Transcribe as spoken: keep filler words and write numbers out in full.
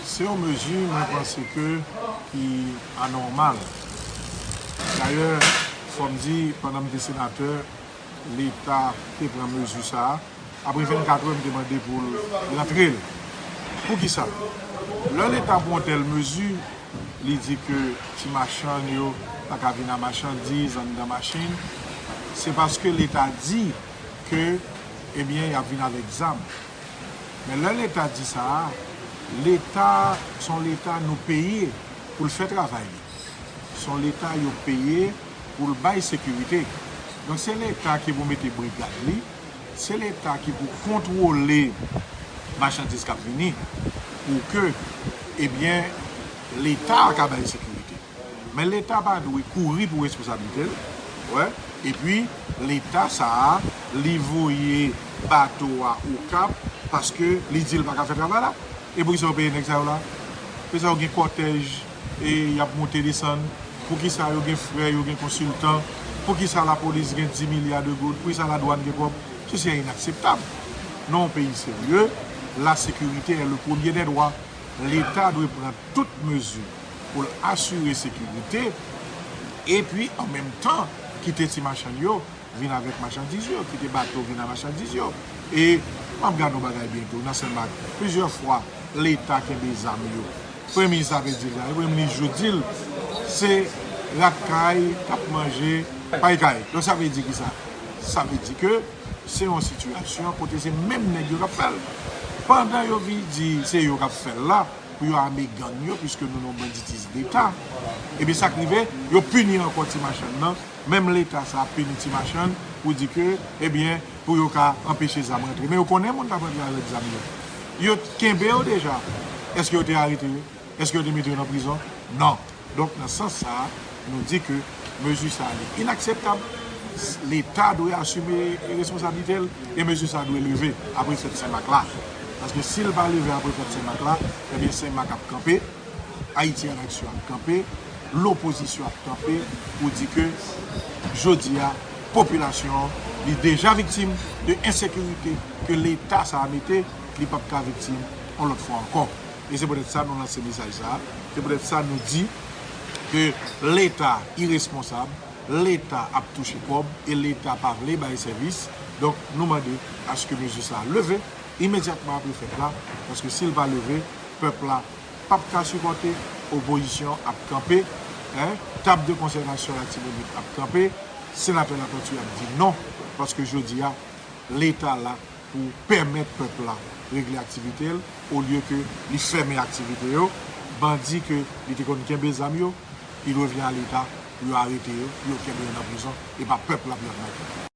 Se yon mezi, mwen panse ke ki anòmal. Dayè, fò m di, pandan m te senatè, Leta te pran mezi sa a. Apre vennkat è, m te mande pou l rantre l. Poukisa? Lè Leta pran yon tèl mezi, li di ke ti machann yo pa ka vin ak machandiz anndan machin, se paske Leta di ke, ebyen, y ap vin avèk zam. Men lè Leta di sa a, Leta, se yon Leta nou peye pou l fè travay li. Se yon Leta yo peye pou l bay sekirite. Donk, se Leta ki pou mete brigad li, se Leta ki pou kontwole machandiz k ap vini pou ke, ebyen, Leta a ka bay sekirite. Men Leta pa dwe kouri pou responsablite l, wè, epi Leta sa a, li voye bato a Okap paske li di l pa ka fè travay la. E poukisa yo peye nèg sa yo la? Poukisa yo gen kòtèj e y ap monte desann? Poukisa yo gen frè, yo gen konsiltan? Poukisa lapolis gen dis milya de goud? Poukisa ladwàn gen kòb? Sesi est inacceptable. Nan yon peyi serye, la sécurité est le premier des droits. Leta dwe pran tout mezi pou l asire sekirite, epi an menm tan kite ti machann yo vin avèk machandiz yo, kite bato vin ak machandiz yo. E m ap gade yon bagay byen tou, nan Senmak, plizyè fwa, Leta kenbe zam yo. Premye minis la te di l sa, Premye minis Jout di l, se rat kay k ap manje pay kay. Donk, sa vle di ki sa? Sa vle di ke se yon sitiyasyon kote se menm nèg yo k ap fè l. Pandan yo vin di se yo k ap fè l la, pou yo ame gang yo, piske nou nan yon banditis deta, ebyen, sa k rive, yo pini ankò ti machann nan. Menm Leta sa ap pini ti machann pou di ke, ebyen, pou yo ka anpeche zam rantre. Men yo konnen moun k ap rantre avèk zam yo. Yo kenbe yo deja. Èske yo te arete yo? Èske yo te mete yo nan prizon? Non. Donk, nan sans sa a, nou di ke mezi sa a li inakseptab. Leta dwe asime responsablite l e mezi sa a dwe leve apre fèt Senmak la. Paske si l pa leve apre fèt Senmak la, ebyen, Senmak ap kanpe, Ayiti an Aksyon ap kanpe, lopozisyon ap kanpe pou di ke jodi a, popilasyon an, li deja viktim de ensekirite ke Leta sa a mete, li p ap ka viktim yon lòt fwa ankò. E se poutèt sa nou lanse mesaj sa a. Se poutèt sa nou di ke Leta iresponsab, Leta ap touche kòb e Leta pa vle bay sèvis. Donk, nou mande aske mezi sa a leve imedyatman apre fèt la, paske si l pa leve, pèp la p ap ka sipòte, opozisyon ap kanpe, en, tab de konsètasyon Latibonit ap kanpe, senatè Latortue ap di non, paske jodi a, Leta la pou pèmèt pèp la regle aktivite l, olye ke li fèmen aktivite yo, bandi ke li te konn kenbe zam yo, il revient à Leta pou yo arete yo, pou yo kenbe yo nan prizon, e pa pèp la pou y ap mande.